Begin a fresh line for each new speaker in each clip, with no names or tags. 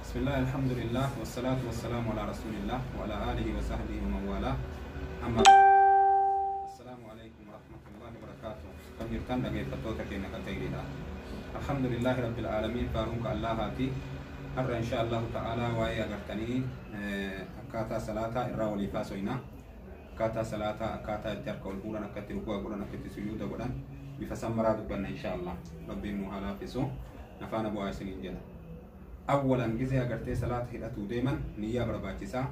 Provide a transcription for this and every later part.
Bismillah, alhamdulillah, wassalatu wassalamu ala rasulillah wa ala alihi wa sahbihi wa man wala. Amma Assalaamu alaikum wa rahmatullahi wa barakatuh. Kam jirtan, dhaggeeffattoota keenya kan ta'edha? Alhamdulillahi rabbil aalamiin, faaruun ka Allahaati. Har'a insha Allahu ta'ala waa'ee agartanii akkaataa salaataa irraa waliif haasoyna. Akkaataa salaataa, akkaataa itti harka ol fuudhan, akka itti ruku'a godhan, akka itti sujuuda godhan, bifa sammaraa dubbanna insha Allah. Rabbiin nu haa laaffisu. Nafaana bu'aa isiniin jedha. Awwalan gizee agartee salaata hidhatuu deeman niyyaa barbaachisaa.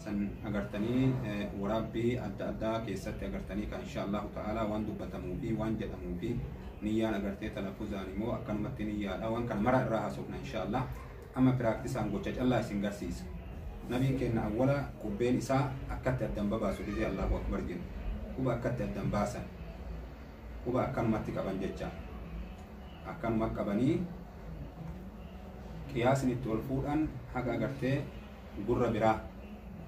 San agartanii waraabbii adda addaa keessatti agartanii kan insha Allahu ta'ala waan dubbatamuu fi waan jedhamuu fi niyyaan agartee talaffuzaan immoo akkanumatti niyyaadha, waan kana mara irraa haasofna insha Allah. Amma practice-aan gocha callaa isin garsiisa. Nabiin keenya awwala qubbeen isaa akkatti addan babaasu. Gizee Allahu akbar jennu quba akkatti addan baasan, quba akkanumatti qaban jecha, akkanuma qabanii qiyaasni itti ol fuudhan haga agartee gurra biraa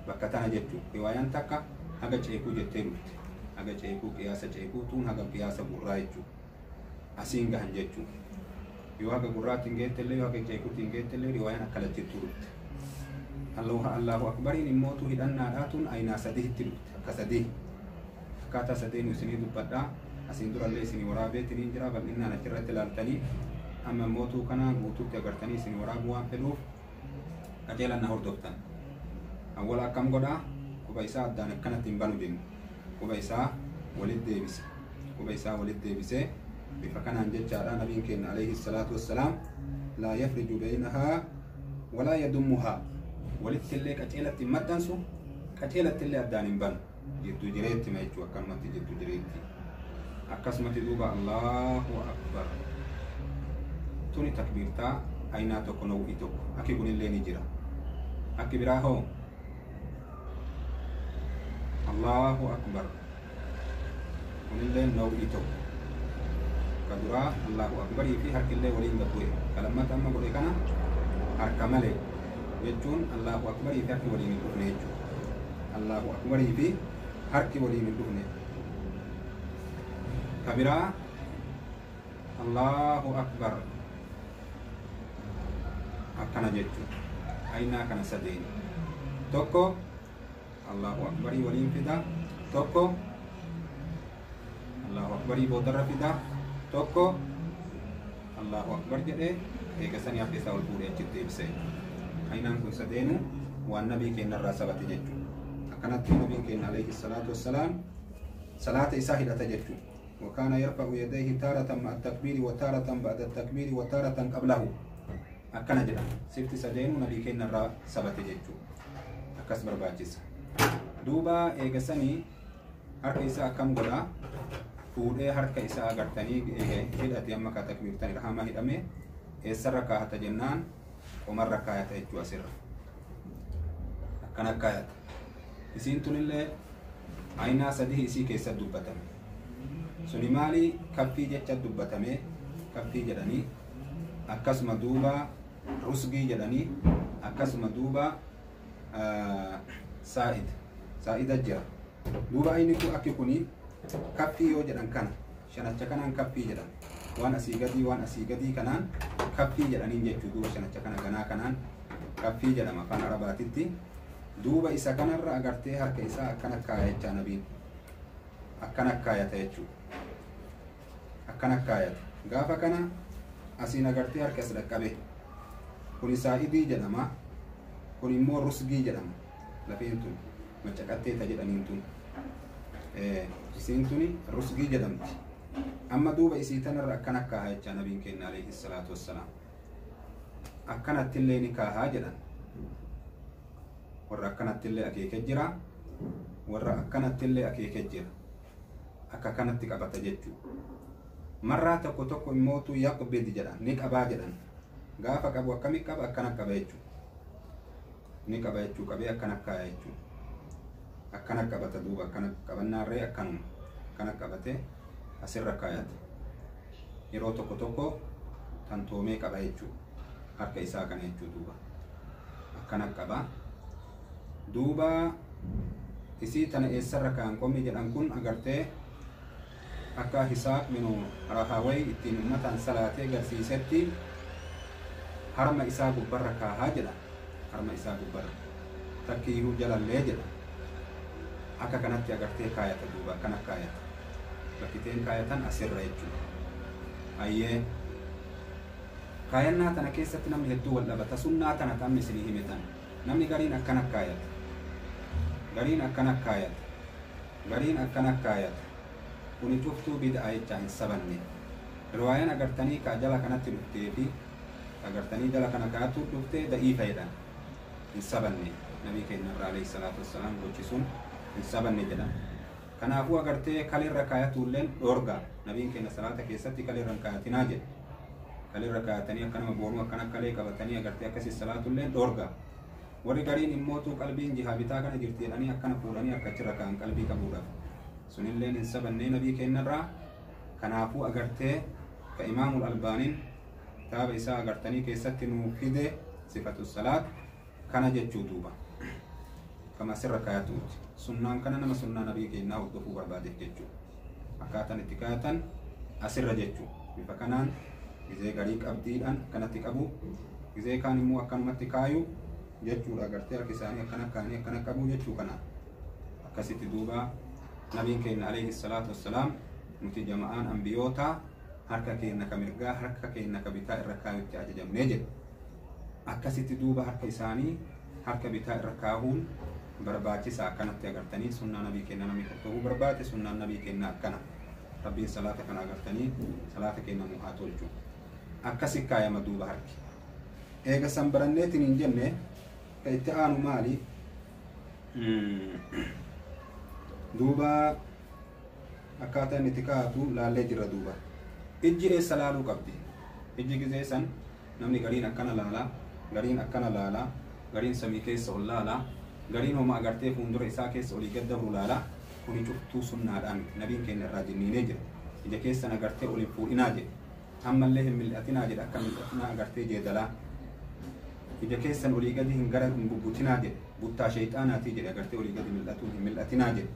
bakka tana jechuu. Riwaayaan takka haga ceekuu jettee dhufte, haga ceekuu, qiyaasa ceekuu tuun haga qiyaasa gurraa jechuu, asiin gahan jechuu. Yoo haga gurraatti hin geettellee, yoo haga ceekuutti hin geettellee, riwaayaan akka lachittuu dhufte. Allahu Allahu akbariin immootu hidhannaadhaa tun aynaa sadiitti dhufte, akka sadii, akkaataa sadeenu isinii dubbadhaa. Asiin durallee isinii waraabeetiniin jira, bal'innaan achirratti ilaaltanii. Amma immootuu kana guutuutti agartanii isinii waraabuu waan fedhuuf qajeelan na hordoftan. Awwala akkam godhaa? Quba isaa addaan akkanatti hin banu jennu, quba isaa walit deebise, quba isaa walit deebisee bifa kanaan jechaadha. Nabiin keenya alayhi salaatu wassalaam laa yafriju baynahaa walaa yadummuhaa, walitti illee qaceelatti hin maxxansu, qaceelatti illee addaan hin banu, jidduu jireetti ma jechuu, akkanumatti jidduu jireetti akkasumatti. Duuba Allahu akbar, tuni takbiirtaa aynaa tokko, naw'ii tokko. Akki kunillee ni jira. Akki biraa hoo? Allahu akbar, kunillee naw'ii tokko. Ka duraa Allahu akbarii fi harkillee waliin gad bu'e. Ka lammata amma godhe kana harka malee jechuun Allahu akbarii fi harki waliin hin dhufne jechuudha. Allahu akbarii fi harki waliin hin dhufne. Ka biraa Allahu akbar akkana jechuudha. Aynaa kana sadeen, tokko Allahu akbarii waliin fida, tokko Allahu akbarii boodarra fida, tokko Allahu akbar jedhee eegasanii harka isaa ol fuudhee achitti deebisee. Aynaan kun sadeenu waan nabii keenyarraa sabate jechuudha. Akkanatti nabiin keenya alayhi salaatu wassalaam salaata isaa hidhata jechuudha. وكان يرفع يديه تارة مع التكبير وتارة بعد التكبير وتارة قبله. Akkana jedha. Sifti sadeenu nabii keenyarraa sabate jechuudha. Akkas barbaachisa. Duuba eegasanii harka isaa akkam godhaa? Fuudhee harka isaa agartanii hidhate. Amma ka takbiirtan irhama hidhame eessarra kaahata jennaan, qomarra kaayata jechuu, asirra akkana kaayata. Isiin tunillee aynaa sadii isii keessa dubbatame. Suni maali? Kaffii jecha dubbatame, kaffii jedhanii, akkasuma duuba rusgii jedhanii, akkasuma duuba saa'id saa'ida jira. Duuba ayni kun akki kuni kaffii yoo jedhan, kana shanacha kanaan kaffii jedhan, waan asii gadii, waan asii gadii kanaan kaffii jedhaniin jechuu. Duuba shanacha kana ganaa kanaan kaffii jedhama afaan Arabaatitti. Duuba isa kanarra agartee harka isaa akkana kaayachaa, nabiin akkana kaayata jechuu, akkana kaayata. Gaafa kana asiin agartee harka as dhaqqabe, kuni saa'idii jedhama, kun immoo rusgii jedhama. Lafeen tun macaqatteeta jedhaniin tun, isiin tuni rusgii jedhamti. Amma duuba isii tanarra akkana kaaha jechaa nabiin keenya alayhi salaatu wassalaam. Akkanattillee ni kaahaa jedhan. Warra akkanattillee akeeke jira, warra akkanattillee akeeke jira, akka kanatti qabata jechuu. Marraa tokko tokko immootu yaqbid jedha, ni qabaa jedhan. Gaafa qabu akkami qaba? Akkana qaba jechuu, ni qaba jechuu, qabee akkana kaaya jechuu, akkana qabata. Duuba akkana qabannaarree akkanuma akkana qabate asirra kaayata. Yeroo tokko tokko tantoomee qaba jechuu, harka isaa kana jechuu. Duuba akkana qaba. Duuba isii tana eessarra kaayan qomni jedhan kun agartee akka Hisaaq minu Rahaway ittiin ummataan salaatee garsiisetti. Harma isaa gubbarra kaahaa jedha. Harma isaa gubbarra. Takkiyyuu jalallee jedha. Akka kanatti agartee kaayata duuba akkana kaayata. Bakkiteen kaayatan asirra jechuudha. Ayyee. Kaayannaa tana keessatti namni hedduu wal dhabata. Sunnaa tana ta'amni isinii himetan. Namni gariin akkana kaayata. Gariin akkana kaayata. Gariin akkana kaayata. Kuni cuftuu bid'a jechaa hin sabanne. Riwaayaan agartanii ka jala kanatti dhuftee fi agartanii jala kana kaatu dhuftee da'iifa jedhan. Hin sabanne. Nabii keenya irraa alayhi salaatu wassalaam gochi sun hin sabanne jedhan. Kanaafuu agartee kalirra kaayatuulleen dhoorga. Nabiin keenya salaata keessatti kalirra hin kaayatinaa jedhe. Kalirra kaayatanii akkanuma boonuu akkana kalee qabatanii agartee akkasii salaatulleen dhoorga. Warri gariin immootuu qalbiin jihaa bitaa kana jirti jedhanii akkana fuudhanii akka achirra kaa'an qalbii qabuudhaaf. Sunilleen hin sabannee nabii keenyarraa. Kanaafuu agartee ka Imaamul Albaaniin kitaaba isaa agartanii keessatti nuu fide sifatu salaat kana jechuu duuba. Kama asirra kaayatuuti. Sunnaan kana nama sunnaa nabii keenyaa hordofuu barbaadeef jechuudha. Akkaataan itti kaayatan asirra jechuudha. Bifa kanaan gizee garii qabdiidhaan akkanatti qabu. Gizee kaan immoo akkanumatti kaayu jechuudha. Agartee harki isaanii akkana kaanii akkana qabu jechuu kana. Akkasitti duuba nabiin keenya alayhi salaatu wassalaam nuti jama'aan ambiyootaa harka keenya ka mirgaa harka keenya ka bitaa irra kaayutti ajajamnee jedha. Akkasitti duuba harka isaanii harka bitaa irra kaahuun barbaachisa. Akkanatti agartanii sunnaa nabii keenya namni hordofuu barbaade sunnaan nabii keenya akkana. Rabbiin salaata kana agartanii salaata keenya nu haa tolchu. Akkasi kaayama duuba harki. Eega san baranneetiin hin jenne ka itti aanu maali? Duuba akkaataa inni itti kaa'atu laallee jirra duuba. Ijji eessa laaluu qabdi? Ijji gizee san namni gariin akkana laala, gariin akkana laala, gariin samii keessa ol laala, gariin homa agartee fuuldura isaa keessa olii gad dabru laala. Kuni cuftuu sunnaadhaa miti. Nabiin keenya irraa jinniinee jira. Ija keessan agartee ol hin fuudhinaa jedhe. Ammallee hin mil'atinaa jedhe akka mil'atinaa agartee jeedalaa. Ija keessan olii gadi hin gara hin bubbutinaa jedhe. Buttaa sheexaanaatii jedhe agartee olii gadi mil'atuun hin mil'atinaa jedhe.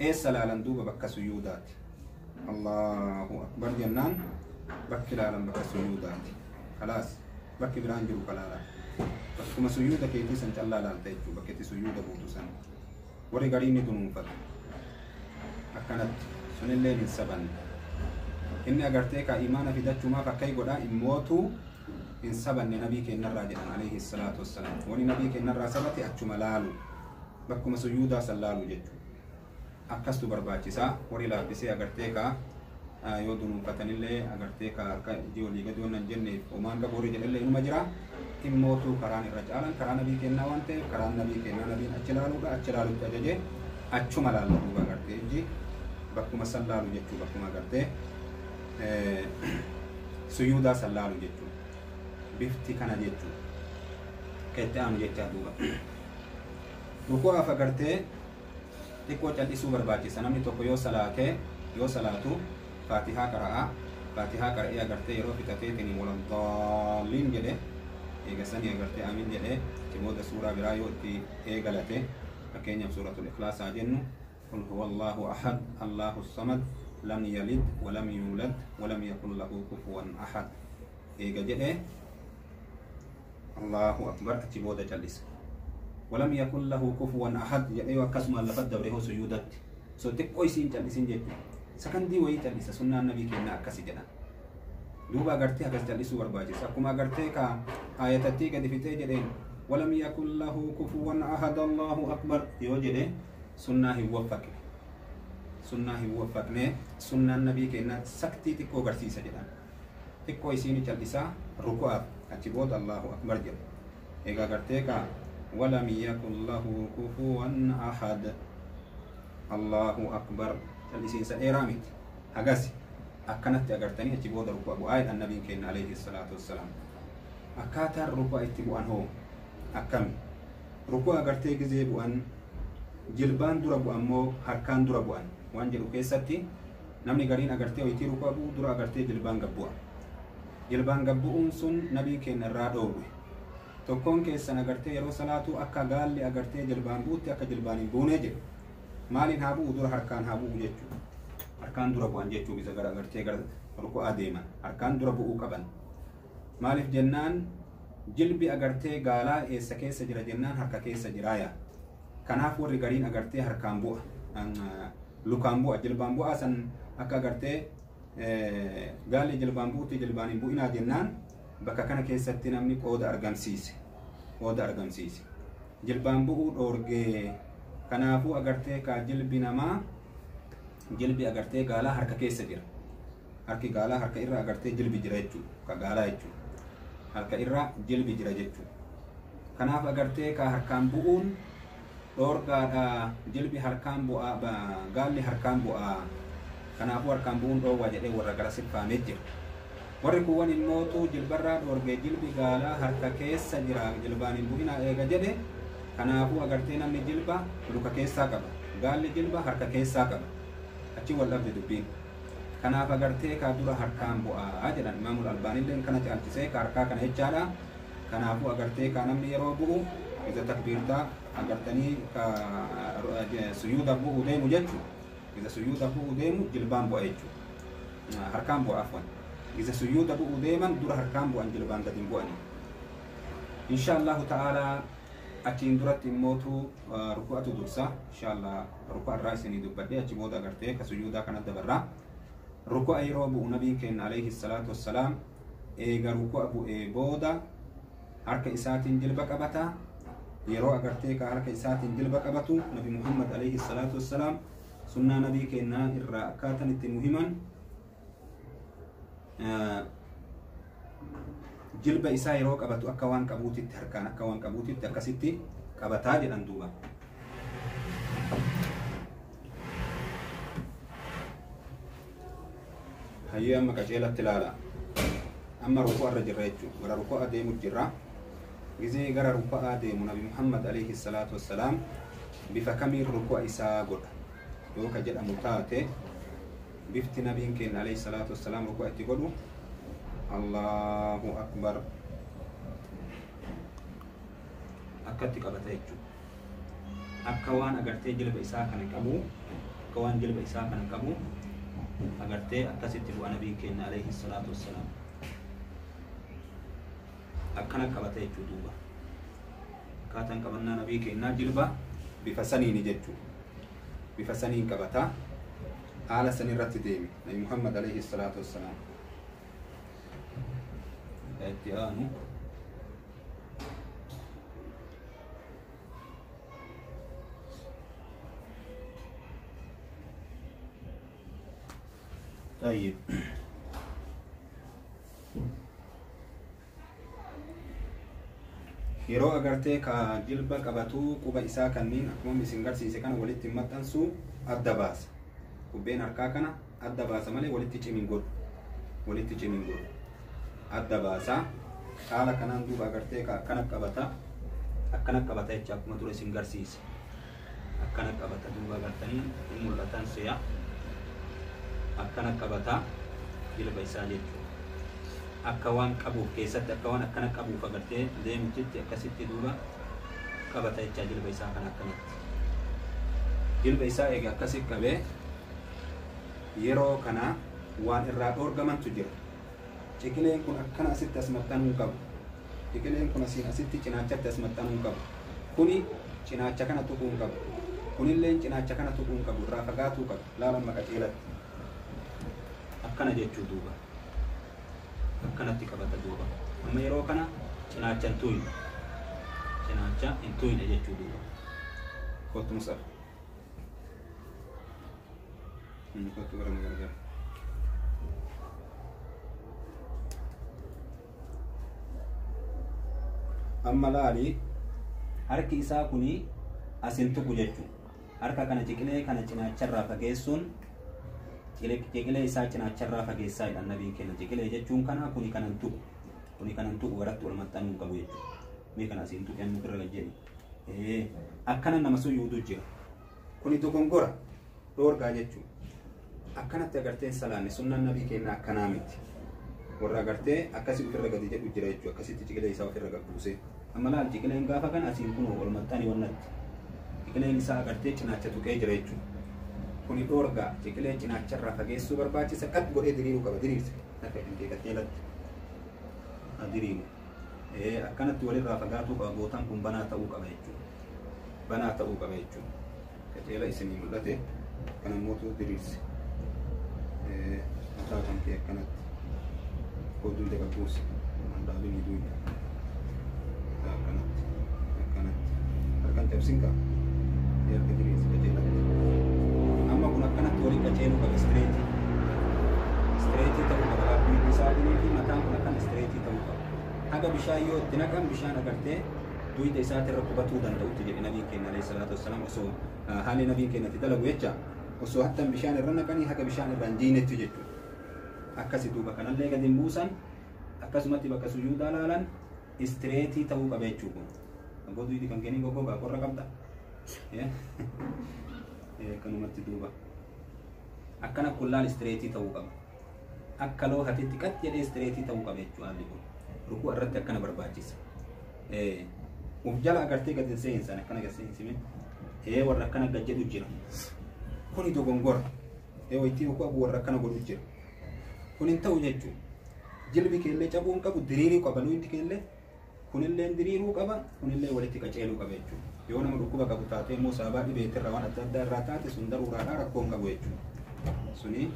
Eessa laalan duuba bakka suyuudaati. Allahu akbar jennaan bakki laalan bakka suyuudaati. Kalaas bakki biraan jiru kalaalan. Bakkuma suyuuda keetii san callaa laalta jechuudha. Bakki itti suyuuda buutu san. Warri gariin ni dunuunfatu. Akkanatti sunilleen hin sabanne. Inni agartee ka imaana fidachuumaaf akkai godhaa immootuu hin sabanne nabii keenyarraa jedhan alayhi salaatu wassalaam. Wani nabii keenyarraa sabate achuma laalu. Bakkuma suyuudaa san laalu jechuudha. Akkastu barbaachisaa. Warri laaffisee agartee ka yoo dunuunfatanillee agartee ka akka iji olii gadi waan hin jenneef homaan qabu warri jedhallee inuma jira. Immootuu karaan irra caalan karaa nabii keenyaa waan ta'eef karaan nabii keenyaa nabiin achi laaluudha. Achi laalutti ajaje achuma laalla duuba agartee iji bakkuma san laalu jechuu bakkuma agartee suyuudaa san laalu jechuu. Bifti kana jechuu. Ka itti aanu jechaa duuba. Ruku'aaf agartee xiqqoo cal'isuu barbaachisa. Namni tokko yoo salaatee yoo salaatu Faatihaa qara'a. Faatihaa qara'ee agartee yeroo fixateetiin waladdaaliin jedhe eega sanii agartee amiin jedhe achi booda suuraa biraa yoo itti eegalate fakkeenyaaf suuratul ikhlaas haa jennu qul huwa allahu ahad allahu samad lam yalid walam yuulad walam yakun lahu kufuwan ahad eega jedhe Allahu akbar achi booda callisa. Walam yakun lahu kufuwan ahad jedhee yoo akkasumaan lafa dabre hoo suyuudatti. So xiqqoo isiin callisin jechuudha. Sakandii wayii callisa sunnaan nabii keenyaa akkasi jedhan. Duuba agartee akkas callisuu barbaachisa. Akkuma agartee ka aayatattii gadi fixee jedheen walam yakun lahu kufuwan ahad Allahu akbar yoo jedhe sunnaa hin waffaqne. Sunnaa hin waffaqne sunnaan nabii keenyaa saktii xiqqoo barsiisa jedhan. Xiqqoo isiin callisaa ruku'aaf achi booda Allahu akbar jedha. Egaa agartee ka walam yakun lahu kufuwan ahad Allahu akbar callisiinsa dheeraa miti. Hagasi akkanatti agartanii achi booda ruku'a bu'aa jedhan nabiin keenya alayhi salaatu wassalaam. Akkaataan ruku'a itti bu'an hoo akkami? Ruku'a agartee gizee bu'an jilbaan dura bu'an moo harkaan dura bu'an waan jedhu keessatti namni gariin agartee wayitii ruku'a bu'u dura agartee jilbaan gad bu'a. Jilbaan gad bu'uun sun nabii keenya irraa dhoowwe. Tokkoon keessan agartee yeroo salaatu akka gaalli agartee jilbaan bu'utti akka jilbaan hin buunee jedhu. Maaliin haa bu'u dura harkaan haa bu'u jechuudha. Harkaan dura bu'an jechuu isa gara agartee gara ruku'aa deeman. Harkaan dura bu'uu qaban. Maaliif jennaan Jilbi agartee gaalaa eessa keessa jira jennaan harka keessa jiraaya. Kanaaf warri gariin agartee harkaan bu'a, lukaan bu'a, jilbaan bu'aa san akka agartee gaalli jilbaan bu'utti jilbaan hin bu'inaa jennaan bakka kana keessatti namni qooda argamsiise. Qooda argamsiise. Jilbaan bu'uu dhoorgee. Kanaafuu agartee ka jilbi namaa jilbi agartee gaalaa harka keessa jira. Harki gaalaa harka irra agartee jilbi jira jechuudha. Ka gaalaa jechuudha. Harka irra jilbi jira jechuudha. Kanaaf agartee ka harkaan bu'uun dhoorgaadha. Jilbi harkaan bu'aa, gaalli harkaan bu'aa. Kanaafuu harkaan bu'uun dhoowwaa jedhee warra gara sirfaamee jira. Warri kuuwwan immootu jilbarraa dhoorgee jilbi gaalaa harka keessa jira jilbaan hin bu'inaa eega jedhe. Kanaafuu agartee namni jilba luka keessaa qaba. Gaalli jilba harka keessaa qaba. Achi wal dhabde dubbiin. Kanaaf agartee ka dura harkaan bu'aa jedhan. Imaamul Albaanilleen kana caalchisee ka harkaa kana jechaadha. Kanaafuu agartee ka namni yeroo bu'u isa takbiirtaa agartanii ka suyuuda bu'uu deemu jechuudha. Isa suyuuda bu'uu deemu jilbaan bu'a jechuudha. Harkaan bu'a afwan. Isa suyuuda bu'uu deeman dura harkaan bu'an jilbaan gadi hin bu'ani. Insha Allahu ta'ala achiin duratti immootu ruku'atu dursa. Insha Allah ruku'a irraa isinii dubbadhee achi booda agartee ka suyuudaa kana dabarraa. Ruku'a yeroo bu'u nabiin keenya alayhi salaatu wassalaam eega ruku'a bu'ee booda harka isaatiin jilba qabata. Yeroo agartee ka harka isaatiin jilba qabatu Nabi Muhammad alayhi salaatu wassalaam sunnaa nabii keenyaa irraa akkaataan itti nu himan jilba isaa yeroo qabatu akka waan qabuutitti harkaan akka waan qabuutitti akkasitti qabataa jedhan duuba. Hayyee amma qajeelatti ilaala. Amma ruku'a irra jirra jechuudha. Gara ruku'a deemu jirra. Gizee gara ruku'a deemu Nabi Muhammad alayhi salaatu wassalaam bifa kamiin ruku'a isaa godha yoo ka jedhamu taate bifti nabiin keenya alayhi salaatu wassalaam ruku'a itti godhu Allahu akbar akkatti qabata jechuudha. Akka waan agartee jilba isaa kana qabu, akka waan jilba isaa kana qabu agartee akkasitti bu'a nabiin keenya alayhi salaatu wassalaam. Akkana qabata jechuudha duuba. Akkaataan qabannaa nabii keenyaa jilba bifa saniini jechuudha. Bifa saniin qabata. Haala sanirratti deeme Nabi Muhammad alayhi salaatu wassalaam. Itti aanu طيب yeroo agartee ka jilba qabatu quba isaa kanneen akkuma isin garsiise kana walitti maxxansu adda baasa. Qubbeen harkaa kana adda baasa malee walitti cimin godhu. Walitti cimin godhu. Adda baasa. Haala kanaan duuba agartee ka akkana qabata. Akkana qabata jecha akkuma dura isin garsiise. Akkana qabata duuba agartanii hin mul'atan si'a. Akkana qabata jilba isaa jechuudha. Akka waan qabuuf keessatti akka waan akkana qabuuf agartee deemtitti akkasitti duuba qabata jecha jilba isaa kana akkanatti. Jilba isaa eega akkasi qabee yeroo kana waan irraa dhoorgamantu jira. Ciqileen kun akkana asitti as maxxanuu qabu. Ciqileen kun asiin asitti cinaachatti as maxxanuu qabu. Kuni cinaacha kana tuquu hin qabu. Kunilleen cinaacha kana tuquu hin qabu. Irraa fagaatuu qabu. Laalan maqaceelatti. Akkana jechuu duuba. Akkanatti qabata duuba. Amma yeroo kana cinaacha hin tuqne. Cinaacha hin tuqne jechuu duuba. Kottu Mus'ab. Kottu gara magaalaa. Amma laali harki isaa kuni asin tuqu jechuudha. Harka kana ciqilee kana cinaacharraa fageessuun ciqilee isaa cinaacharraa fageessaa jedhan nabiin keenya. Ciqilee jechuun kana kuni kanan tuqu. Kuni kanan tuqu garatti wal maxxanuu qabu jechuudha. Mee kana asiin tuqee annu irra gajjeeni. Akkana nama suyyuutu jira. Kuni dogongora dhoorgaa jechuudha. Akkanatti agartee salaanne sunnaan nabii keenya akkanaa miti. Warra agartee akkasii ofirra gadi jedhu jira jechuudha. Akkasitti ciqilee isaa ofirra gabbuuse. Amma laal ciqileen gaafa kana asiin kunoo wal maxxanii wannatti. Ciqileen isaa agartee cinaacha tuqee jira jechuudha. Kuni dhoorgaa ciqilee cinaacharraa fageessuu barbaachisa. Qad godhee diriiruu qaba. Diriirse. Akka hin qajeelatti. Diriiru. Akkanatti walirraa fagaatuu qaba. Bootaan kun banaa ta'uu qaba jechuudha. Banaa ta'uu qaba jechuudha. Qaceela isinii mul'ate kan ammoo diriirse. Mataa kan kee akkanatti duyda qabbuuse. Dhaabinii duyda. Akkanatti akkanatti. Harkaan cabsin qaba. Harka diriirse qaceelatti. Amma kun akkanatti walii qaceeluu qaba istireetii. Istireetii ta'uu qaba. Duydi isaa fi mataan kun akkana istireetii ta'uu qaba. Haga bishaan yoo itti naqan bishaan agartee duyda isaatirra qubatuu danda'utti jedhe nabiin keenya alayhi salaatu wassalaam. Osoo haalli nabiin keenya itti dalagu jecha osoo hattan bishaan irra naqanii haga bishaan irra hin jiinetti jechuudha. Akkasi duuba kanallee gadi hin buusan akkasumatti bakka sujuudaa laalan istireetii ta'uu qaba jechuudha. Abboo duydi kan kennii goggogaa qorra qabda. Akkanumatti duuba. Akkana kun laal istireetii ta'uu qaba. Akka loo hatitti qat jedhee istireetii ta'uu qaba jechuudha haalli kun. Rukuu irratti akkana barbaachisa. Uf jala agartee gadi seensan akkana gad seensime. Warra akkana gad jedhu jira. Kuni dogongora. Waytii rukuu abu warra akkana godhu jira. Kun hin ta'u jechuudha. Jilbi keellee cabuu hin qabu diriirii qaba luyinti keellee. Kunillee diriiruu qaba kunillee walitti qaceeluu qaba jechuudha. Yoo nama dhukkuba qabu taate immoo sababa dhibeetirraa waan adda addaa irraa taate sun daruuraadhaa rakkoo hin qabu jechuudha. Suni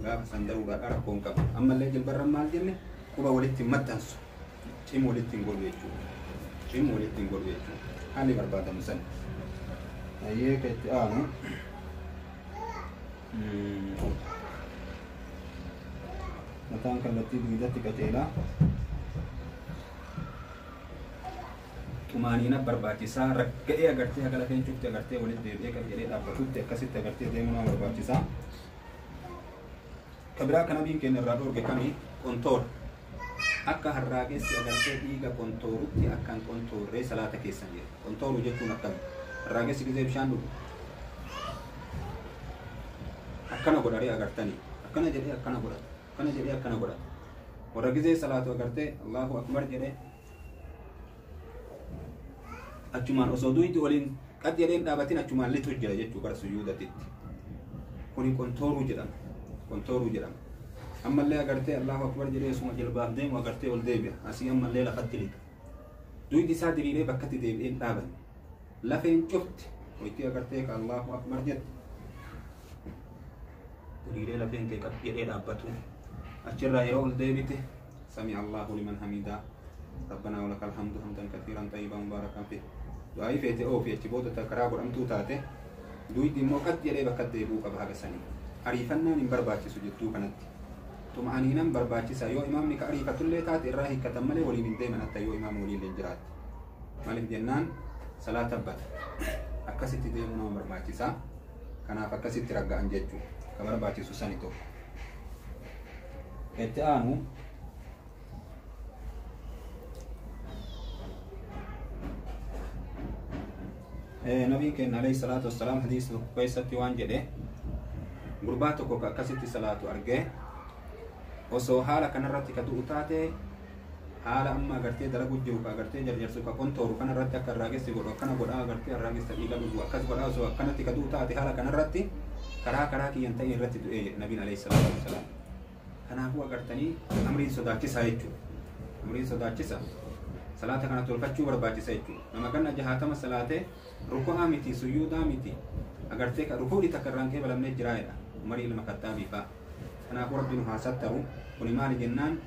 gaafa san daruuraadhaa rakkoo hin qabu. Ammallee jilbarra maal jenne quba walitti hin maxxansu. Cimu walitti hin godhu jechuudha. Cimu walitti hin godhu jechuudha. Haalli barbaadamu san. Ayyee kan itti aanu. Mataan kallattii duydatti qaceelaa. Xumaaniina barbaachisaa ragga'ee agartee haga lafeen cufti agartee walitti deebi'ee qab jedhee dhaabbatutti akkasitti agartee deemuu nama barbaachisaa. Ka biraa kan nabiin keenya irraa dhoorge kami qontoora. Akka harraagessi agartee dhiiga qontoorutti akka hin qontoorree salaata keessan jedhe. Qontooru jechuun akkami? Harraagessi gisee bishaan dhugu. Akkana godharee agartanii. Akkana jedhee akkana godhata. Akkana jedhee akkana godhata. Warra gisee salaatu agartee Allahu akbar jedhee achumaan osoo duydi waliin qad jedheen dhaabatin achumaan lixu jira jechuu gara sujuudatitti. Kuni qontooruu jedhama. Qontooruu jedhama. Ammallee agartee Allahu akbar jedhee suma jilbaaf deemu agartee ol deebi'a. Asii ammallee lafatti lixa. Duydi isaa diriiree bakkatti deebi'een dhaaban. Lafeen cufti waytii agartee ka Allahu akbar jette. Diriiree lafeen kee qad jedhee dhaabbatu. Achirraa yeroo ol deebite sami Allahu liman hamidaa. Rabbanaa walakal hamdu hamdan kathiiran xayyiban mubaarakan fi. Du'aayii feete oofi achi booda karaa godhamtuu taate duydi immoo qad jedhee bakka deebi'uu qaba haga sanii. Ariifannaan hin barbaachisu jidduu kanatti. Xuma'aniinan barbaachisa yoo imaamni ka ariifatullee taate irraa hiikkatan malee waliin hin deeman hatta yoo imaama waliin hin jiraatte. Maaliif jennaan salaata bata. Akkasitti deemuu nama barbaachisa. Kanaaf akkasitti ragga'an jechuudha. Ka barbaachisu sani tokko. Itti aanu nabiin keenya alayhi salaatu wassalaam hadiisa tokko keessatti waan jedhe gurbaa tokko ka akkasitti salaatu argee osoo haala kanarratti ka du'u taate haala amma agartee dalagu jiru ka agartee jarjarsu ka qontooru kanarratti akka arraagessi godhu akkana godhaa agartee arraagessa dhiiga dhugu akkas godhaa osoo akkanatti ka du'u taate haala kanarratti karaa karaa kiyyan ta'in irratti du'ee jedhe nabiin alayhi salaatu wassalaam. Kanaafuu agartanii amriin sodaachisaa jechuudha. Amriin sodaachisa. Salaata kana tolfachuu barbaachisa jechuudha. Nama ganna 60 salaatee ruku'aa miti suyuudaa miti agartee rukuudhi takka irraan qeebalamnee jiraa jedha. Umarii ilma Kaxxaabii fa'a. Kanaafuu rabbi nu haa sattaru. Kuni maali jennaan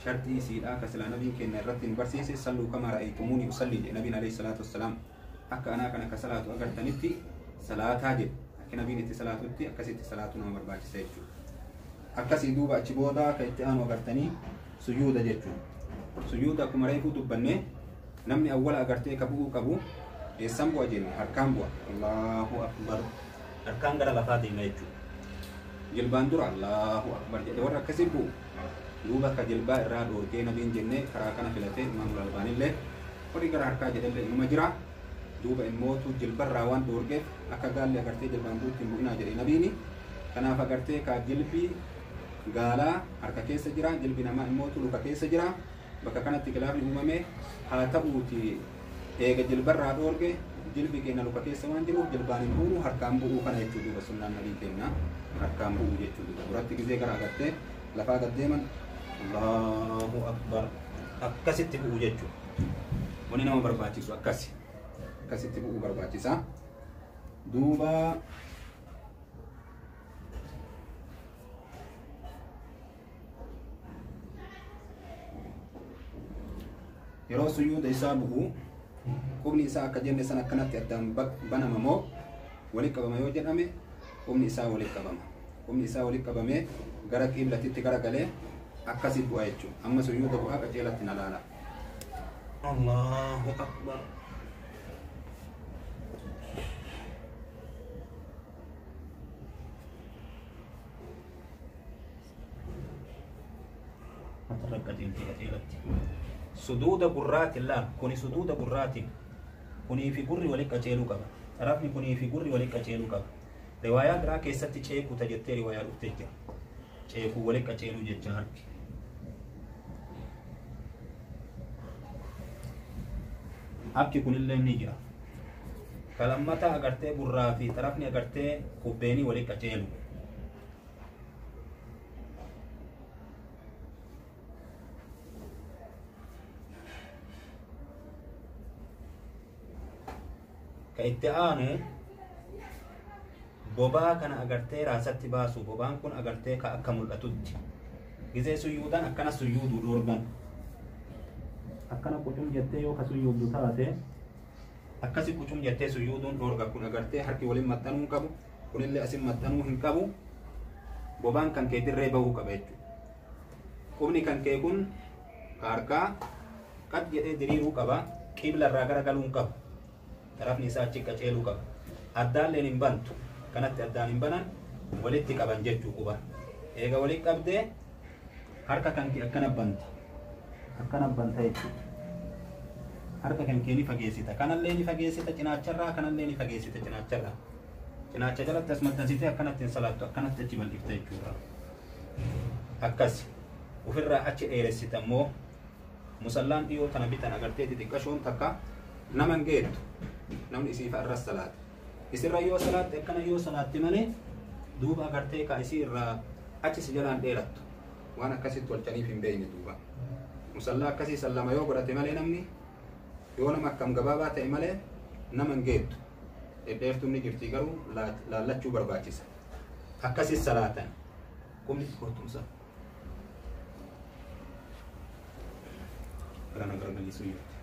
sharxii isiidha akka silaa nabiin keenya irratti nu barsiise salluu kama ra'aytumuuni usalli jedhe nabiin alayhi salaatu wassalaam. Akka anaa kana akka salaatu agartanitti salaataa jedhe. Akka nabiin itti salaatutti akkasitti salaatu nama barbaachisa jechuudha. Akkasii duuba achi booda akka itti aanu agartanii sujuuda jechuudha. Sujuuda akkuma reefuu dubbanne namni awwala agartee ka bu'uu qabu eessan bu'a jenne harkaan bu'a. Allahu akbar. Harkaan gara lafaa deema jechuudha. Jilbaan dura Allahu akbar jedhe warra akkasii bu'u. Duuba ka jilbaa irraa dhoorgee nabiin jenne karaa kana filatee Imaamul Albaanillee warri gara harkaa jedhellee inuma jira. Duuba immootu jilbarraa waan dhoorgeef akka gaalli agartee jilbaan bu'utti hin bu'inaa jedhe nabiini. Kanaaf agartee ka jilbii gaalaa harka keessa jira, jilbi namaa immootu luka keessa jira. Bakka kanatti khilaafni uumame haa ta'uuti eega jilbarraa dhoorge jilbi keenya luka keessa waan jiruuf jilbaan hin bu'u harkaan bu'uu kana jechuu duuba sunnaan nabii keenya harkaan bu'uu jechuu duuba. Duratti gizee gara agartee lafaa gad deeman Allahu akbar akkasitti bu'u jechuudha. Wanni nama barbaachisu akkasi. Akkasitti bu'uu barbaachisa. Duuba yeroo suyuuda isaa bu'u qubni isaa akka jenne san akkanatti addaan banama moo walitti qabama yoo jedhame qubni isaa walitti qabama. Qubni isaa walitti qabamee gara qiblatitti garagalee akkasi bu'a jechuudha. Amma suyuuda bu'aa qajeelatti na laala.
Allahu Akbar.
Matarra qajeelti qajeelatti. Suduuda gurraatiin laal kuni suduuda gurraatiin kunii fi gurri walitti qajeeluu qaba. Xarafni kunii fi gurri walitti qajeeluu qaba. Riwaayaa biraa keessatti ceekuuta jettee riwaayaa dhuftee jira. Ceekuu walitti qajeeluu jecha harki. Harki kunillee ni jira. Kalammata agartee gurraa fi xarafni agartee kubbeenii walitti qajeelu. Ka itti aanu bobaa kana agartee raasatti baasu bobaan kun agartee ka akka mul'atutti gizee suyyuudhaan akkana suyyuuduu dhoorgan akkana qucum jettee yoo ka suyyuuddu taate akkasi qucum jettee suyyuuduun dhoorga kun agartee harki waliin maxxanuu hin qabu kunillee asin maxxanuu hin qabu bobaan kan kee dirree bahuu qaba jechuudha. Qubni kan kee kun ka harkaa qad jedhee diriiruu qaba qibla irraa garagaluu hin qabu. Xarafni isaa achi qaceeluu qaba. Addaalleen hin bantu. Kanatti addaan hin banan walitti qaban jechuu quba. Eega walitti qabdee harka kan kee akkana banta. Akkana banta jechuudha. Harka kan kee ni fageessita. Kanallee ni fageessita cinaacharraa kanallee ni fageessita cinaacharraa. Cinaacha jalatti as maxxansitee akkanatti hin salaattu akkanatti achi bal'ifta jechuudha. Akkas ofirraa achi dheeressita immoo musallaan dhiyoo tana bitan agartee xixiqqashoon takka nama hin geettu. Namni isii fa'a irras salaata. Isirra yoo salaatte akkana yoo salaatte malee duuba agartee ka isii irraa achi si jalaan dheerattu. Waan akkasitti tolchaniif hin beekne duuba. Musallaa akkasii sallama yoo godhate malee namni yoo nama akkam gabaabaa ta'e malee nama hin geettu. Dhedheertuun ni jirti garuu laallachuu barbaachisa. Akkasis salaatan. Qubni kottumsa. Gara garagaliisuu jirti.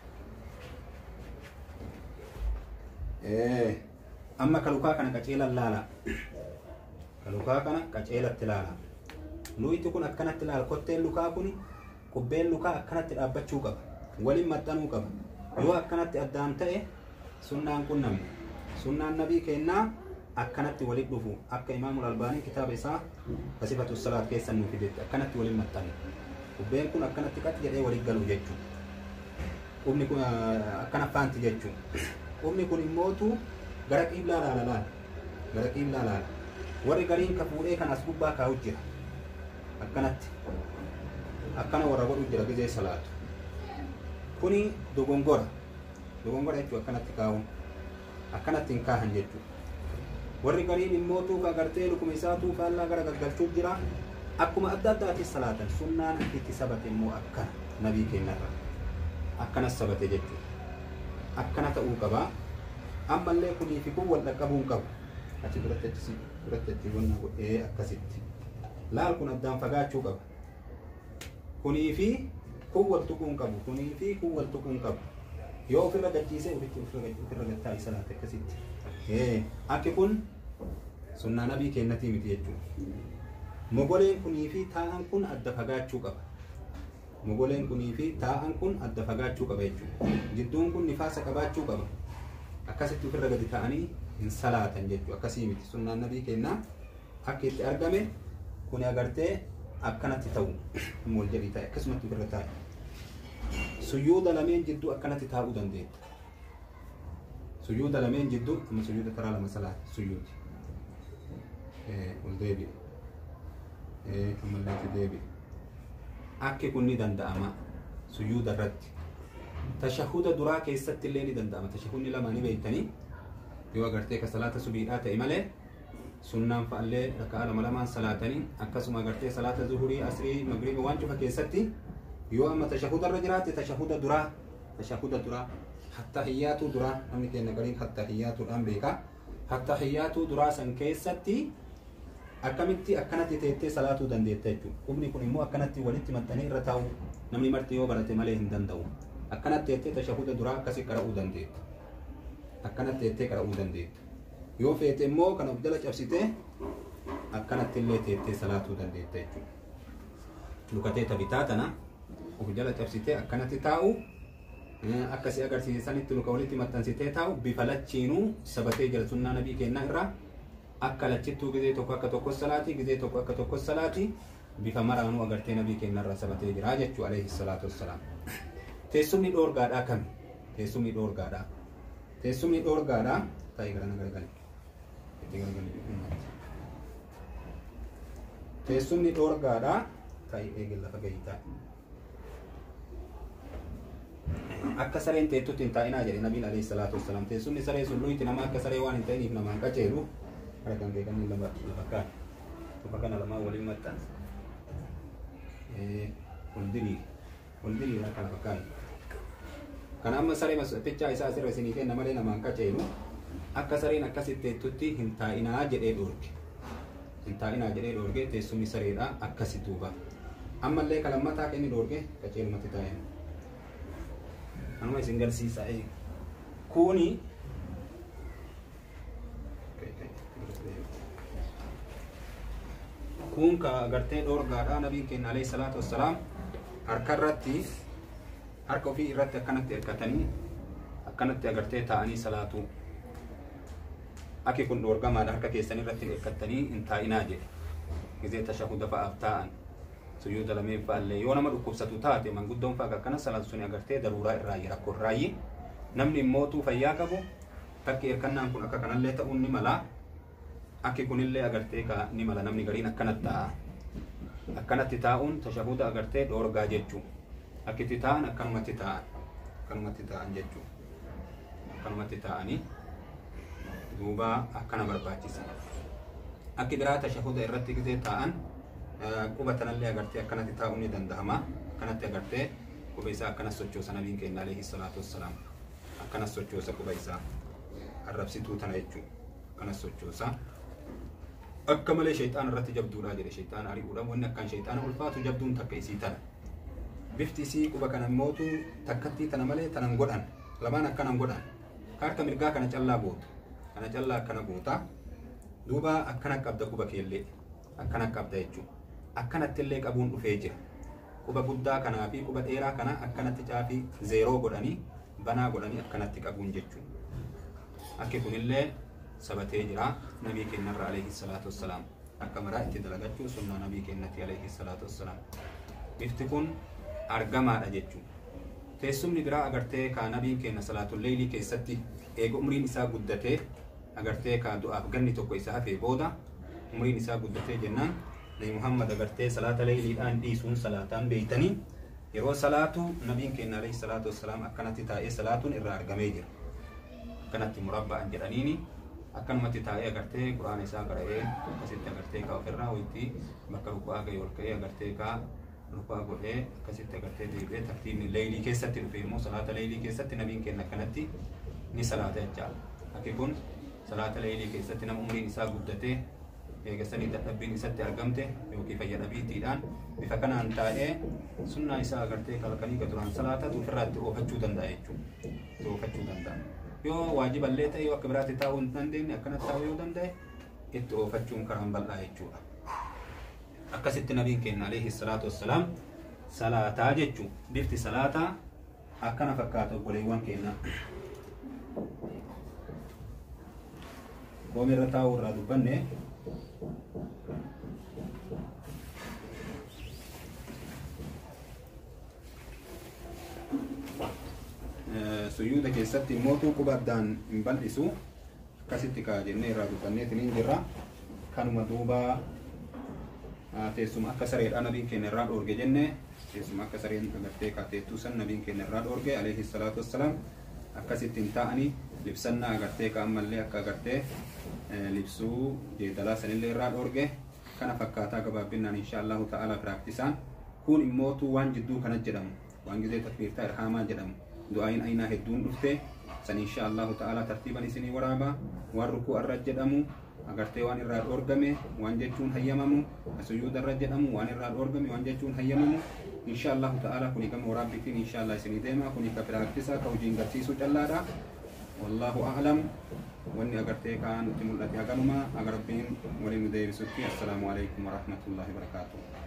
Amma kalukaa kana qaceelan laala. Kalukaa kana qaceelatti laala. Luyti kun akkanatti laala. Kotteen lukaa kun kubbeen lukaa akkanatti dhaabbachuu qaba. Waliin maxxanuu qaba. Yoo akkanatti addaan ta'e sunnaan kun namni. Sunnaan nabii kennaa akkanatti walitti dhufu. Akka Imaamul Albaanii kitaaba isaa Kasifatu Salaat keessa nuu fidetti akkanatti waliin maxxanu. Kubbeen kun akkanatti qaxi jedhee walitti galu jechuudha. Qubni kun akkana faanti jechuudha. Qubni kun immootu gara qiblaa laala laala. Gara qiblaa laala. Warri gariin ka fuudhee kan as gubbaa kaa'u jira. Akkanatti. Akkana warra godhu jira gizee salaatu. Kuni dogongora. Dogongora jechuun akkanatti kaa'uun. Akkanatti hin kaahan jechuudha. Warri gariin immoo tuuka agartee lukuma isaa tuukaallaa gara gaggalchuu jira. Akkuma adda addaatis salaatan sunnaan itti sabate immoo akkana nabii keenyarra. Akkanas sabate jechuudha. Akkana ta'uu qaba. Ammallee kunii fi kun wal dhaqqabuu hin qabu. Achi duratti achi duratti achi wanna godhee akkasitti. Laal kun addaan fagaachuu qaba. Kunii fi kun wal tuquu hin qabu. Kunii fi kun wal tuquu hin qabu. Yoo ofirra gachiisee ofitti ofirra gattaa isa laata akkasitti. Akki kun sunnaa nabii keenyatii miti jechuudha. Mogoleen kunii fi taa'an kun adda fagaachuu qaba. Mogoleen kunii fi taa'an kun adda fagaachuu qaba jechuudha. Jidduun kun nifaasa qabaachuu qaba. Akkasitti ofirra gadi ta'anii hin salaatan jechuudha. Akkasii miti sunnaan nabii keenyaa akka itti argame kuni agartee akkanatti ta'u wal jedhii ta'e akkasumatti ofirra taa'e. Suyyuuda lameen jidduu akkanatti taa'uu dandeetta. Suyyuuda lameen jidduu amma suyyuuda taraa lama salaata suyyuuti. Ol deebi'e. Ammallee itti deebi'e. Akki kun ni danda'ama suyyuuda irratti. Tashahuda duraa keessatti illee ni danda'ama. Tashahudni lama ni beektanii yoo agartee ka salaata subiidhaa ta'e malee sunnaan fa'allee raka'aa lama lamaan salaatanii akkasuma agartee salaata zuhurii, asrii, magriiba waan cufa keessatti yoo amma tashahuda irra jiraatte tashahuda duraa Tashahuda duraa hattahiyyaatu duraa namni keenya gariin hattahiyyaatuudhaan beeka. Hattahiyyaatu duraa san keessatti akkamitti akkanatti teettee salaatuu dandeetta jechuudha. Qubni kun immoo akkanatti walitti maxxanee irra taa'u namni marti yoo barate malee hin danda'u. Akkanatti teettee tashahuda duraa akkasi qara'uu dandeetta. Akkanatti teettee qara'uu dandeetta. Yoo feete immoo kana of jala cabsitee akkanatti illee teettee salaatuu dandeetta jechuudha. Lukatee bitaa tana of jala cabsitee akkanatti taa'u akkasii agarsiisanitti luka walitti maxxansitee taa'u bifa lachiinuu sabatee jira sunnaa nabii kennaa irraa akka lachittuu gizee tokko akka tokko salaati gizee tokko akka tokko salaati bifa maraanuu agartee nabii kennarraa sabatee jira jechuu alayhi salaatu wassalaam. Teessumni dhoorgaadhaa kami? Teessumni dhoorgaadhaa. Teessumni dhoorgaadhaa taa'ee gara garagali. Itti garagali. Teessumni dhoorgaadhaa taa'ee eegale lafa gahii taa'e. Akka sareen teettutti hin taa'inaa jedhe nabiin alayhi salaatu wassalaam. Teessumni saree sun luyti nama akka saree waan hin ta'iniif namaan qajeelu. Harka kan beekamni lama lafa kaa'e. Lafa kana lamaan waliin maxxansa. Ol diriiri. Ol diriiri harka lafa kaa'e. Kana amma saree fichaa isaa asirra isinii kenna malee namaan qajeelu. Akka sareen akkasitti teettutti hin taa'inaa jedhee dhoorge. Hin taa'inaa jedhee dhoorge teessumni sareedha akkasi duuba. Ammallee kan lammataa kan inni dhoorge qajeelumatti taa'e. Anuma isin garsiisa. Kuni kun ka agartee dhoorgaadha nabiin keenya alayhi salaatu wassalaam harka irratti harka ofii irratti akkanatti hirkatanii akkanatti agartee taa'anii salaatu. Akki kun dhoorgamaadha harka keessan irratti hirkattanii hin taa'inaa jedhe. Gizee tashahuda fa'aaf taa'an. Sujuuda lameen fa'allee yoo nama dhukkubsatu taate manguddoon fa'a akkana salaatu suni agartee daruuraa irraayi rakkoo irraayi. Namni immootuu fayyaa qabu takki hirkannaan kun akka kanallee ta'uun ni mala. Akki kunillee agartee ka ni mala namni gariin akkanatti taa'a. Akkanatti taa'uun tashahuda agartee dhoorgaa jechuu. Akkitti taa'an akkanumatti taa'an. Akkanumatti taa'an jechuu. Akkanumatti taa'anii duuba akkana barbaachisa. Akki biraa tashahuda irratti gizee taa'an quba tanallee agartee akkanatti taa'uun ni danda'ama. Akkanatti agartee quba isaa akkana sochoosa nabiin keenya alayhi salaatu wassalaam. Akkana sochoosa quba isaa. Arrabsituu tana jechuu. Akkana sochoosa. Akka malee shayxaan irratti jabduudha jedhe shayxaan ari'uudha wanni akkaan shayxaana ulfaatu jabduun takka isii tana. Bifti isii quba kana mootu takkattii tana malee tanan godhan lamaan akkanan godhan. Harka mirgaa kana callaa gootu. Kana callaa akkana goota. Duuba akkana qabda quba keellee. Akkana qabda jechuudha. Akkanatti illee qabuun dhufee jira. Quba guddaa kanaa fi quba dheeraa kana akkanatti caafii zeeroo godhanii banaa godhanii akkanatti qabuun jechuudha. Akki kunillee sabatee jira nabii keenyarra alayhi salaatu wassalaam. Akka maraa itti dalagachuu sunnaa nabii keenyatti alayhi salaatu wassalaam. Bifti kun argamaadha jechuudha. Teessumni biraa agartee ka nabiin keenya salaatul leeylii keessatti eega umriin isaa guddatee agartee ka du'aaf ganni tokko isa hafee booda umriin isaa guddatee jennaan Nabi Muhammad agartee salaata leeyliidhaan dhiisuun salaataan beeytanii yeroo salaatu nabiin keenya alayhi salaatu wassalaam akkanatti taa'ee salaatuun irraa argamee jira. Akkanatti murabba'an jedhaniini akkanumatti taa'ee agartee quraana isaa qara'ee akkasitti agartee kaa ofirraa wayitti bakka ruku'aa ga'e ol ka'ee agartee kaa ruku'aa godhee akkasitti agartee deebi'ee tartiibni leeylii keessatti dhufe immoo salaata leeylii keessatti nabiin keenya akkanatti ni salaata jechaadha. Akki kun salaata leeylii keessatti nama umriin isaa guddatee eegasanii dadhabbiin isatti argamte yookiin fayya dhabiittiidhaan bifa kanaan taa'ee sunnaa isaa agartee kalqanii ka duraan salaatatu ofirraa itti oofachuu danda'a jechuudha. Itti oofachuu danda'a. Yoo waajiballee ta'e yoo akka biraatti taa'uu hin dandeenye akkanatti taa'uu yoo danda'e itti oofachuun karaan bal'aa jechuudha. Akkasitti nabiin keenya alayhi salaatu wassalaam salaataa jechuun bifti salaataa akkana fakkaata obboleewwan keenya. Koomirra taa'uu irraa dubbanne suyuuda keessatti immoo quba addaan hin bal'isu akkasitti kaa jennee irraa dubbanneetiin hin jirra. Kanuma duuba teessuma akka sareedhaa nabiin keenya irraa dhoorge jenne teessuma akka sareen agartee kaateettuu san nabiin keenya irraa dhoorge alayhi salaatu wassalaam akkasitti hin taa'anii libsannaa agartee ka ammallee akka agartee libsuu jeedalaa sanillee irraa dhoorge kana fakkaataa gabaabbinaan insha Allahu ta'ala piraaktisaan kun immootu waan jidduu kana jedhamu waan gizee takbiirtaa irhaamaa jedhamu. Du'aayin aynaa hedduun dhufte san insha Allahu ta'ala tartiiban isinii waraaba. Waan rukuu irra jedhamu agartee waan irraa dhoorgame waan jechuun hayyamamu, suyuuda irra jedhamu waan irraa dhoorgame waan jechuun hayyamamu, insha Allahu ta'ala kuni gama waraabbitiin insha Allah isinii deema. Kuni ka piraaktisaa ka hojiin garsiisuu callaadha. Wallahu a'lam. Wanni agartee kaan nutti mul'ate haganuma. Aga Rabbiin waliin nu deebisutti, assalaamu alaikum warahmatullahi wabarakaatuh.